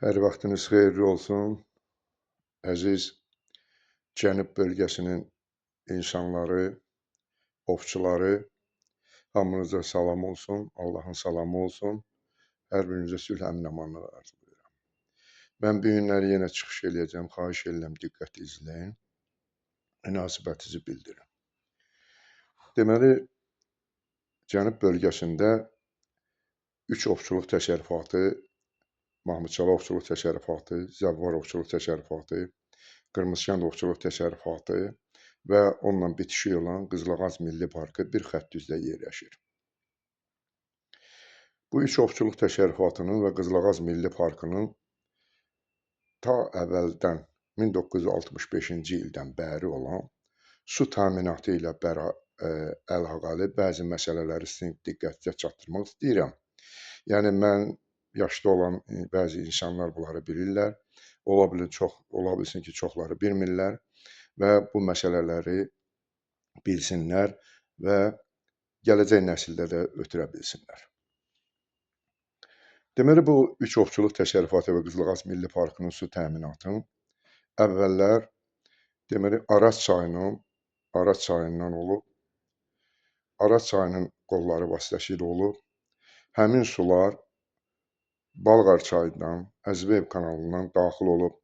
Hər vaxtınız xeyirli olsun. Əziz Cənub bölgəsinin insanları, ovçuları, hamınıza salam olsun, Allahın salamı olsun. Hər birinizə sülh, əmin-amanlıq arzulayıram. Mən bu günləri yenə çıxış eləyəcəm. Xahiş edirəm, diqqətli izləyin. Münasibətinizi bildirin. Deməli, Cənub bölgəsində 3 ovçuluq təsərrüfatı, Mahmudçala Ovçuluq Təsərrüfatı, Zəvvar Ovçuluq Təsərrüfatı, Qırmızıkənd Ovçuluq Təsərrüfatı və onunla bitişik olan Qızılağac Milli Parkı bir xətt üzrə yerləşir. Bu üç ovçuluq təsərrüfatının və Qızılağac Milli Parkının ta əvvəldən 1965-ci ildən bəri olan su təminatı ilə əlaqəli bəzi məsələləri sizin diqqətinizə çatdırmaq istəyirəm. Yəni mən yaşda olan bəzi insanlar bunları bilirlər. Ola bilir çox, ola bilsin ki, çoxları bilmirlər və bu məsələləri bilsinlər və gələcək nəsildə də ötürə bilsinlər. Deməli, bu üç ovçuluq təsərrüfatı və Qızılağac Milli Parkının su təminatı əvvəllər deməli Araz çayından olub, Araz çayının qolları vasitəsilə olub. Həmin sular Balqar çayından, Əzibəyev kanalından daxil olub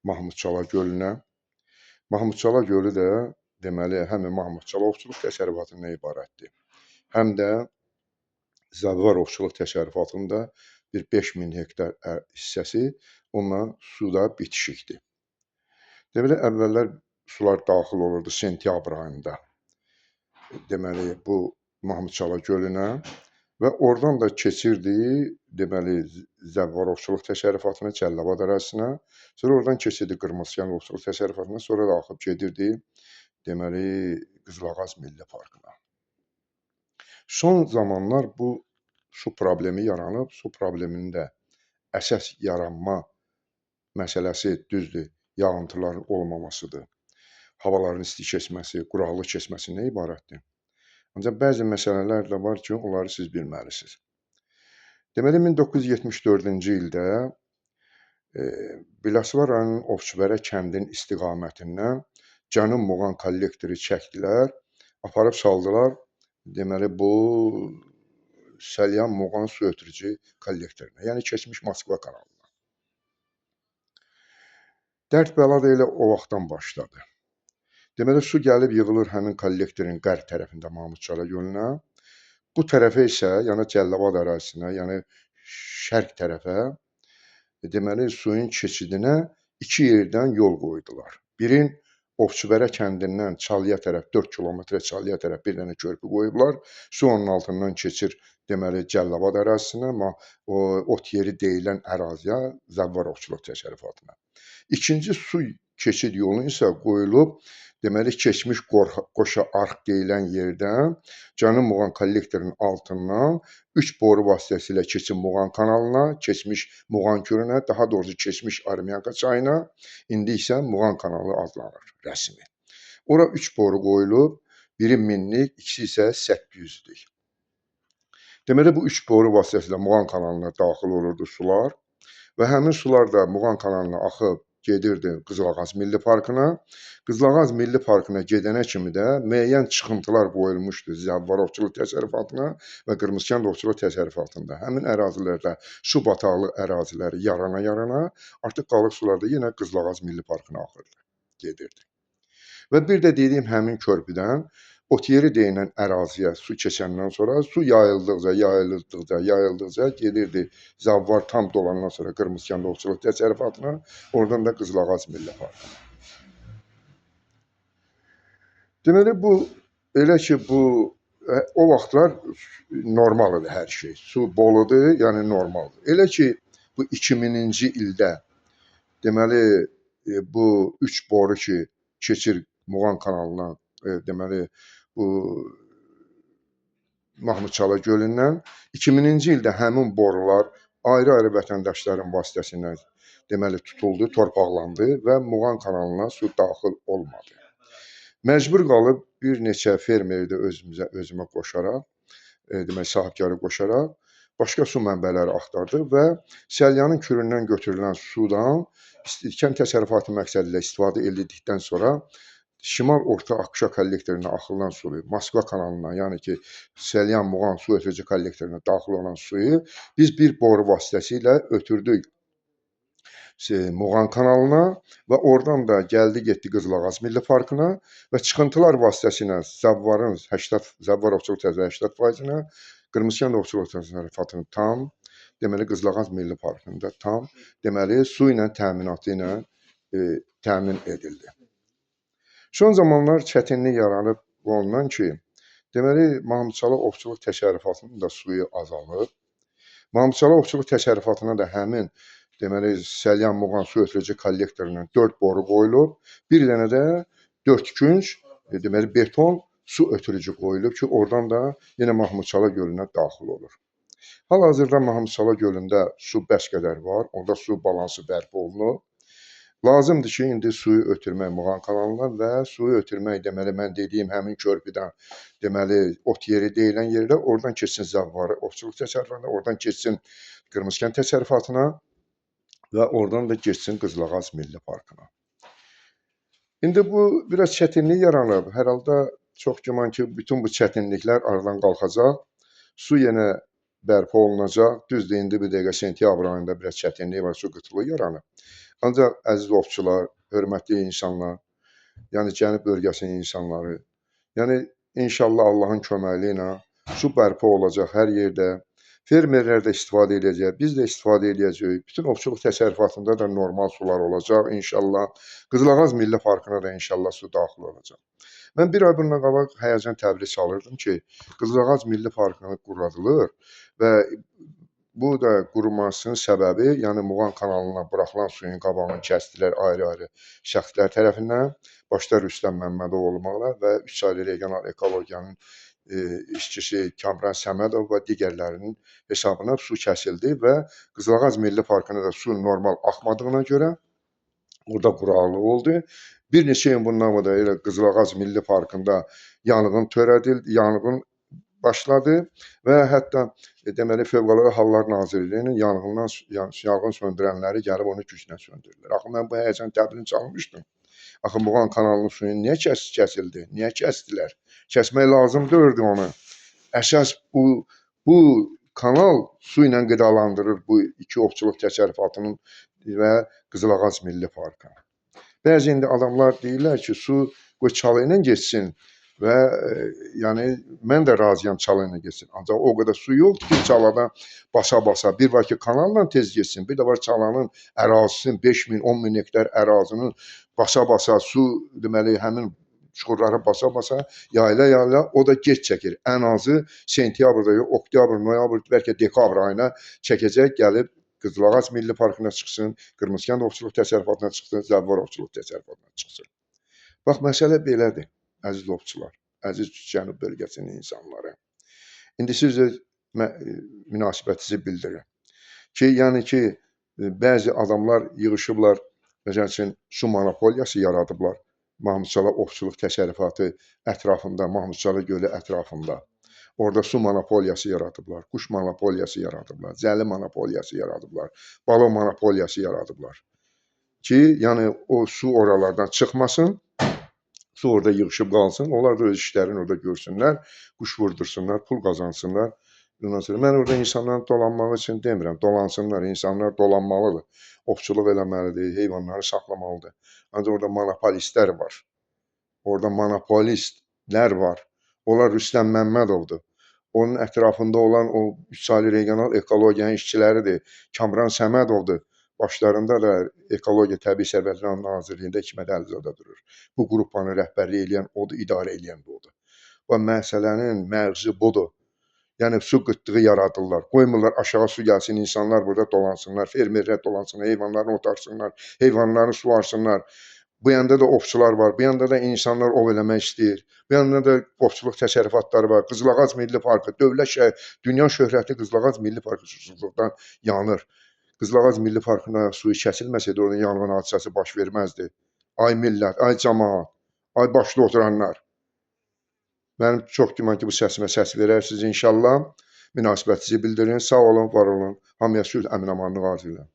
Mahmudçala gölünə. Mahmudçala gölü də deməli həm Mahmudçala Ovçuluq Təsərrüfatından ibarətdir, həm də Zəvvar Ovçuluq Təsərrüfatının da bir 5000 hektar hissəsi onunla suda bitişikdir. Deməli, əvvəllər sular daxil olurdu sentyabr ayında. Deməli, bu Mahmudçala gölünə və oradan da keçirdi, deməli, Zəvvar Ovçuluq Təsərrüfatına, Cəllabad ərazisinə. Sonra oradan keçirdi Qırmızıkənd Ovçuluq Təsərrüfatına, sonra da axıb gedirdi, deməli, Qızılağac Milli Parkına. Son zamanlar bu su problemi yaranıb. Su probleminin də əsas yaranma məsələsi düzdür, yağıntıların olmamasıdır. Havaların isti keçməsi, quraqlıq keçməsindən ibarətdir. Ancaq bəzi məsələlər də var ki, onları siz bilməlisiniz. Deməli, 1974-cü ildə Biləsuvar rayonunun Ovçubərə kəndinin istiqamətindən Cənub Muğan kollektoru çəkdilər, aparıb saldılar. Deməli, bu Səlyan Muğan su ötürücü kollektorinə, yəni keçmiş Moskva kanalına. Dərd bəla da elə o vaxtdan başladı. Deməli, su gəlib yığılır həmin kollektorin qərb tərəfində Mahmudçala gölünə. Bu tərəfə isə, yəni Cəllabad ərazisinə, yəni şərq tərəfə, deməli, suyun keçidinə iki yerdən yol qoydular. Birin Ovçubərə kəndindən Çalıya tərəf, 4 kilometrə Çalıya tərəf bir dənə körpü qoyublar. Su onun altından keçir, deməli, Cəllabad ərazisinə, o ot yeri deyilən əraziyə, Zəvvar Ovçuluq Təsərrüfatına. İkinci su keçid yolu isə qoyulub, deməli, keçmiş Qoşa Arx deyilən yerdən Cənub Muğan kollektorunun altından 3 boru vasitəsilə keçib Muğan kanalına, keçmiş Muğan gölünə, daha doğrusu keçmiş Armyanka çayına, indi isə Muğan kanalı adlanır rəsmi. Ora 3 boru qoyulub, biri 1000-lik, ikisi isə 800-lük. Deməli, bu 3 boru vasitəsilə Muğan kanalına daxil olurdu sular və həmin sular da Muğan kanalına axıb gedirdi Qızılağac Milli Parkına. Qızılağac Milli Parkına gedənə kimi də müəyyən çıxıntılar qoyulmuşdu Zəvvar Ovçuluq Təsərrüfatına və Qırmızıkənd Ovçuluq Təsərrüfatında. Həmin ərazilərdə su bataqlıq əraziləri yarana-yarana artıq qalıq sular da yenə Qızılağac Milli Parkına axırdı, gedirdi. Və bir də dediyim həmin körpüdən ot yeri deyilən əraziyə su keçəndən sonra su yayıldıqca, yayıldıqca, yayıldıqca gedirdi Zəvvar tam dolandan sonra Qırmızıkənd Ovçuluq Təsərrüfatına, oradan da Qızılağac Milli Parkına. Deməli, bu elə ki, bu o vaxtlar normal idi hər şey. Su bol idi, yəni normaldır. Elə ki, bu 2000-ci ildə deməli, bu 3 boru ki, keçir Muğan kanalından, deməli, bu Mahmudçala gölündən 2000-ci ildə həmin borular ayrı-ayrı vətəndaşların vasitəsilə deməli tutuldu, torpaqlandı və Muğan kanalına su daxil olmadı. Məcbur qalıb bir neçə fermeri də özümə qoşaraq, deməli sahibkarı qoşaraq Başqa su mənbələri axtardıq və Səlyanın küründən götürülən sudan kənd təsərrüfatı məqsədi ilə istifadə edildikdən sonra Şimal Orta Akşa kollektorinə axılan suyu, Moskva kanalından, yəni ki, Səlyan Muğan su ötürücü kollektorinə daxil olan suyu biz bir boru vasitəsilə ötürdük Muğan kanalına və oradan da gəldi getdi Qızılağac Milli Parkına və çıxıntılar vasitəsilə Zəvvarın 80, Zəvvar Ovçuluq təsərrüfatı 80%-nə, Qırmızıkənd Ovçuluq təsərrüfatının tam, deməli Qızılağac Milli Parkında tam, deməli su ilə təminatı ilə təmin edildi. Son zamanlar çətinlik yaranıb ondan ki, deməli Mahmudçala Ovçuluq Təsərrüfatının da suyu azalıb. Mahmudçala Ovçuluq Təsərrüfatına da həmin deməli Səlyan Muğan su ötürücü kollektorundan 4 boru qoyulub, bir dənə də 4 künc deməli beton su ötürücü qoyulub ki, oradan da yenə Mahmudçala gölünə daxil olur. Hal-hazırda Mahmudçala gölündə su bəs qədər var, orada su balansı bərpa olunub. Lazımdır ki, indi suyu ötürmək Muğan kanalından və suyu ötürmək, deməli, mən dediyim həmin körpüdən, deməli, ot yeri deyilən yerdə, oradan keçsin Zəvvarı Ovçuluq Təsərrüfatına, oradan keçsin Qırmızıkənd Təsərrüfatına və oradan da keçsin Qızılağac Milli Parkına. İndi bu biraz çətinlik yaranıb. Hər halda çox güman ki, bütün bu çətinliklər aradan qalxacaq. Su yenə bərpa olunacaq. Düzdür, indi bir dəqiqə sentyabr ayında biraz çətinlik var, su qıtlığı yaranıb. Ancaq əziz ovçular, hörmətli insanlar, yəni Cənub bölgəsinin insanları, yəni inşallah Allahın köməkliyi ilə su bərpa olacaq hər yerdə. Fermerlər də istifadə edəcək, biz də istifadə edəcəyik. Bütün ovçuluq təsərrüfatında da normal sular olacaq inşallah. Qızılağac Milli Parkına da inşallah su daxil olacaq. Mən bir ay bundan qabaq həyəcan təbili çalırdım ki, Qızılağac Milli Parkını quradılır və bu da qurumasının səbəbi, yəni Muğan kanalına buraxılan suyun qabağını kəsdilər ayrı-ayrı şəxslər tərəfindən. Başda Rüstəm Məmmədov olmaqla və 3 saylı regional ekologiyanın işçisi Kamran Səmədov və digərlərinin hesabına su kəsildi və Qızılağac Milli Parkına da su normal axmadığına görə orada quraqlıq oldu. Bir neçə il bundan da elə Qızılağac Milli Parkında yanğın törədildi, yanğın başladı və hətta deməli Fövqəladə Hallar Nazirliyinin yanğın söndürənləri gəlib onu güclə söndürdülər. Axı mən bu həyəcan təbilini çalmışdım. Axı Muğan kanalının suyunu niyə kəsildi? Niyə kəsdilər? Kəsmək lazım deyildi onu. Əsas bu kanal su ilə qidalandırır bu iki ovçuluq təsərrüfatının və Qızılağac Milli Parkını. Bəzi indi adamlar deyirlər ki, su qoy çalı ilə getsin və yəni mən də razıyam çalı ilə getsin. Ancaq o qədər su yoxdur ki, çalada basa-basa. Bir var ki, kanalla tez getsin, bir də var çalanın ərazisinin 5000, 10.000 hektar ərazinin basa-basa su, deməli həmin çuxurları basa-basa, yayla-yayla o da gec çəkir. Ən azı sentyabrda, yox, oktyabr, noyabr, bəlkə dekabr ayına çəkəcək, gəlib Qızılağac Milli Parkına çıxsın, Qırmızıkənd Ovçuluq Təsərrüfatına çıxsın, Zəvvar Ovçuluq Təsərrüfatına çıxsın. Bax, məsələ belədir, əziz ovçular, əziz Cənub bölgəsinin insanları. İndi siz öz münasibətinizi bildirin ki, yəni ki, bəzi adamlar yığışıblar, məsəl üçün, su monopoliyası yaradıblar Mahmudçala Ovçuluq Təsərrüfatı ətrafında, Mahmudçala gölü ətrafında. Orada su monopoliyası yaradıblar, quş monopoliyası yaradıblar, zəli monopoliyası yaradıblar, balon monopoliyası yaradıblar. Ki, yəni o su oralardan çıxmasın, su orada yığışıb qalsın, onlar da öz işlərini orada görsünlər, quş vurdursunlar, pul qazansınlar. Bundan sonra mən orada insanların dolanmağı üçün demirəm, dolansınlar, insanlar dolanmalıdır. Ovçuluq eləməlidir, heyvanları saxlamalıdır. Ancaq orada monopolistlər var. Orada monopolistlər var. Onlar Rüstəm Məmmədovdur. Onun ətrafında olan o 3 saylı regional ekologiyanın işçiləridir. Kamran Səmədovdur. Başlarında da Ekologiya Təbii Sərvətlər Nazirliyində Hikmət Əlizadə durur. Bu qrupanı rəhbərlik eləyən odur, idarə eləyən də odur. Bu məsələnin məğzi budur. Yəni su qıtlığı yaradırlar. Qoymurlar aşağı su gəlsin, insanlar burada dolansınlar, fermerlər dolansınlar, heyvanlarını otarsınlar, heyvanlarını suvarsınlar. Bu yanda da ovçular var, bu yanda da insanlar ov eləmək istəyir. Bu yanda da ovçuluq təsərrüfatları var. Qızılağac Milli Parkı, dövlət şəhər, dünya şöhrətli Qızılağac Milli Parkı susuzluqdan yanır. Qızılağac Milli Parkına suyu kəsilməsəydi, orada yanğın hadisəsi baş verməzdi. Ay millət, ay camaat, ay başda oturanlar. Mənim çox güman ki, bu səsimə səs verərsiniz inşallah. Münasibətinizi bildirin. Sağ olun, var olun. Hamıya sülh, əmin-amanlıq arzu edirəm.